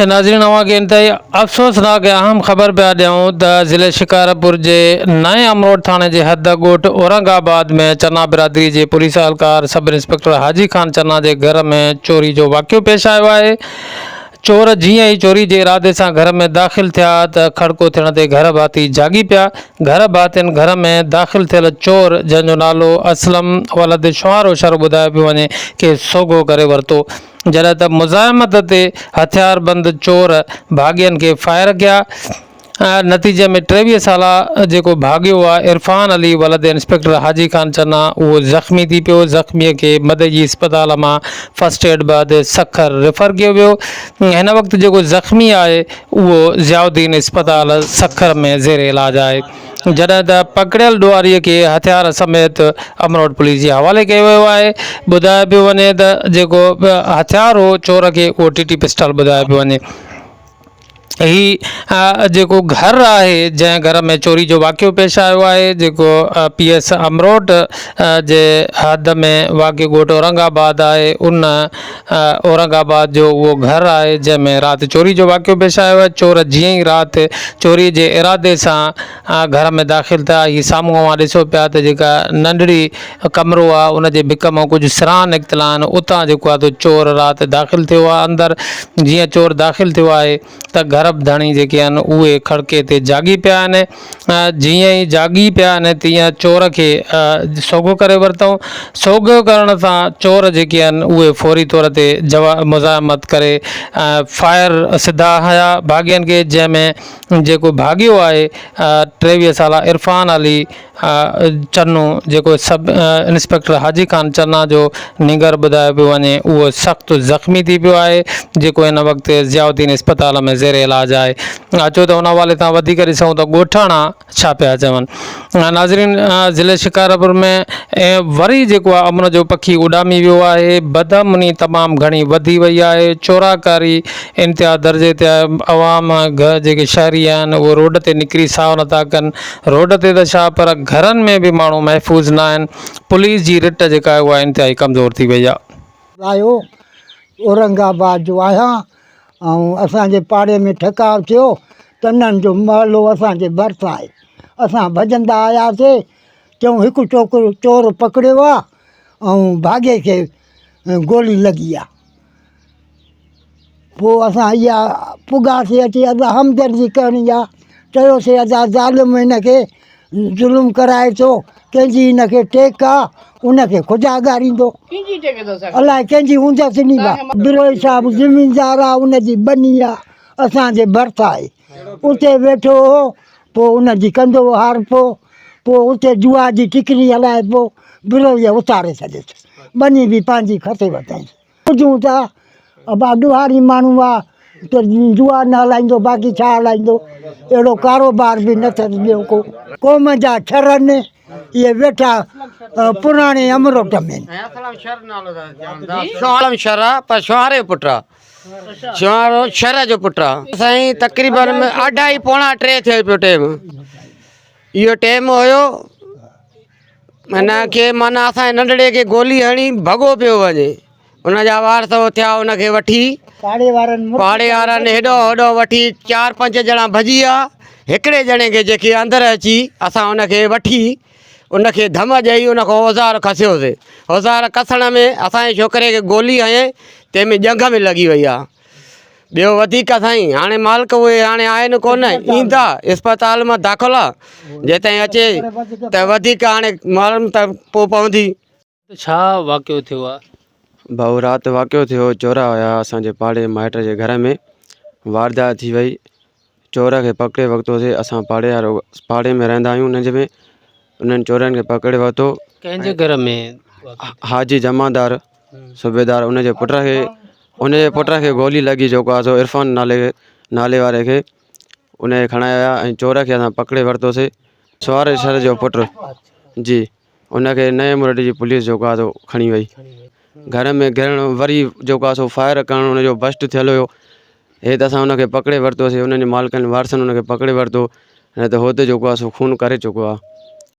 ناظرين اوهان کي انتهائي افسوسناڪ ۽ اهم خبر پيا ڏيون ته ضلعي شڪارپور جي نئين امروٽ ٿاڻي جي حد ڳوٺ اورنگ آباد ۾ چنا برادري جي پوليس اهلڪار سب انسپيڪٽر حاجي خان چنا جي گهر ۾ چوري جو واقعو پيش آيو آهي چور جيئن ئي چوري جي ارادي سان گهر ۾ داخل ٿيا ته کڙڪو ٿيڻ تي گهر ڀاتي جاڳي پيا گهر ڀاتين گهر ۾ داخل ٿيل چور جنهن جو نالو اسلم ولد شوهارو شر ٻڌايو پيو وڃي کي سوگهو ڪري ورتو جڏهن ته مزاحمت تي هٿياربند چور ڀاڳين کي فائر ڪيا، نتيجي ۾ 23 سالا جيڪو ڀاڳيو آ عرفان علي ولد انسپيڪٽر حاجي خان چنا اهو زخمي ٿي پيو، زخمي کي مدئجي اسپتال مان فرسٽ ايڊ بعد سکر ريفر ڪيو ويو، هن وقت جيڪو زخمي آهي اهو ضياء الدين اسپتال سکر ۾ زير علاج آهي. جڏهن ته پڪڙيل ڏوهاري کي هٿيار سميت امروٽ پوليس جي حوالي ڪيو ويو آهي، ٻڌايو پيو وڃي ته جيڪو هٿيار هو چور کي اهو ٽي ٽي پسٽل ٻڌايو پيو وڃي. هي جيڪو گهر آهي جنهن گهر ۾ چوري جو واقعو پيش آيو آهي جيڪو پي ايس امروٽ جي حد ۾ واقع ڳوٺ اورنگ آباد آهي ان اورنگ آباد جو اهو گهر آهي جنهن ۾ رات چوري جو واقعو پيش آيو آهي چور جيئن ئي رات چوري جي ارادي سان گهر ۾ داخل ٿيا هي سامهون اوهان ڏسو پيا ته جيڪا ننڍڙي ڪمرو آهي ان جي ڀڪ مان ڪجهه سران نڪتل آهن اتان جيڪو آهي چور رات داخل ٿيو آهي اندر جيئن چور داخل ٿيو آهي ته گهر ڌڻي جيڪي آهن اهي کڙڪي تي جاڳي پيا آهن جيئن ئي جاڳي پيا آهن تيئن چور کي سوگهو ڪري ورتائون سوگهو ڪرڻ سان چور جيڪي آهن اهي فوري طور تي جوا مزاحمت ڪري فائر سڌا هنيا ڀاڳين کي جنهن ۾ جيڪو ڀاڳيو آهي 23 سالا عرفان علي چنو جيڪو سب انسپيڪٽر حاجي خان چنا جو نينگر ٻڌايو پيو وڃي اهو سخت زخمي ٿي پيو آهي جيڪو هن وقت ضياء الدين اسپتال ۾ زير علاج آهي اچو ته ان حوالي سان وڌيڪ ڏسون ته ڳوٺاڻا ڇا پيا چون ناظرين ضلعي شڪارپور ۾ وري جيڪو آهي امن جو پکي اڏامي ويو آهي بدامني تمام گهڻي وڌي وئي آهي چوراڪاري انتها درجي تي آهي عوام جيڪي شهري آهن اهي روڊ تي نڪري ساهه نٿا ڪن روڊ تي ته ڇا پر گهرن ۾ به ماڻهو محفوظ ناهن، پوليس جي رٽ جيڪا آهي اها انتهائي ڪمزور ٿي وئي آهي. آيو اورنگ آباد جو آهيان ۽ اسان جي پاڙي ۾ ٺڪاء ٿيو تنن جو محلو اسان جي ڀرسان آهي اسان ڀڄندا آياسي چئون هڪ ڇوڪرو چور پڪڙيو آ ۽ ڀاڳي کي گولي لڳي آ پوء اسان اها پڳاسي اچي ادا همدردي ڪرڻي آ چيوسي ادا ظالم هن کي ظلم ڪرائي ٿو ڪنهن جي هن کي ٽيڪ آ ان کي خدا ڳاريندو الائي ڪنهن جي هوندس ني با بروهي صاحب زميندار آ ان جي ٻني آ اسان جي ڀرسان آهي اتي ويٺو هو پوء ان جي ڪندو هو هارپو پوء اتي جوا جي ٽڪري هلائي پوء بروهي اٿاري ڇڏيس ٻني به پنهنجي کسي ورتائينس ٻڌون ٿا ابا ڏوهاري ماڻهو آ ته جوا نه هلائيندو باقي ڇا هلائيندو اهڙو ڪاروبار به نه اٿس ٻيو ڪو قوم جا ڇرن اهي ويٺا پراڻي امروٽ ۾ شوهارم شھر آ پر شوهاري جو پٽ آ شوهارو شھر جو پٽ آ سائين تقريبن اڍائي پوڻا ٽي ٿئي پيو ٽيم اهو ٽيم هيو هن کي معنيٰ اسان جي ننڍڙي کي گولي هڻي ڀڳو پيو وڃي ان جا وارث اٿيا ان کي وٺي پاڙي وارن هيڏو هوڏو وٺي چار پنج ڄڻا ڀڄي ويا هڪڙي ڄڻي کي جيڪي اندر اچي اسان ان کي وٺي ان کي ڌم ڏئي ان کان اوزار کسيوسي اوزار کسڻ ۾ اسان جي ڇوڪري کي گولي هنئي تنهن ۾ ڄنگهه ۾ لڳي وئي آهي ٻيو وڌيڪ سائين هاڻي مالڪ اهي هاڻي آهن ڪونه ايندا اسپتال مان داخل آ جيتائين اچي ته وڌيڪ هاڻي معلوم ته پوء پوندي. ڇا واقعو ٿيو آ؟ ڀائو رات واقعو ٿيو چور آيا اسان جي پاڙي مائٽ جي گهر ۾ واردات ٿي وئي چور کي پڪڙي ورتوسي اسان پاڙي وارو پاڙي ۾ رهندا آهيون انهن جي ۾ انهن چورن کي پڪڙي ورتو. ڪنهن جي گهر ۾؟ حاجي جمعدار صوبيدار ان جي پٽ کي ان جي پٽ کي گولي لڳي جيڪو آهي سو عرفان نالي نالي واري کي ان کي کڻائي ويا ۽ چور کي اسان پڪڙي ورتوسي سواري شھر جو پٽ جي ان کي نئين مرڊ جي پوليس جيڪو آهي سو کڻي وئي گهر ۾ گهڙڻ وري جيڪو آهي سو فائر ڪرڻ ان جو بسٽ ٿيل هيو هي ته اسان ان کي پڪڙي ورتوسي انهن جي مالڪن وارثن ان کي پڪڙي ورتو نه ته هو ته جيڪو آهي سو خون ڪري چڪو آهي.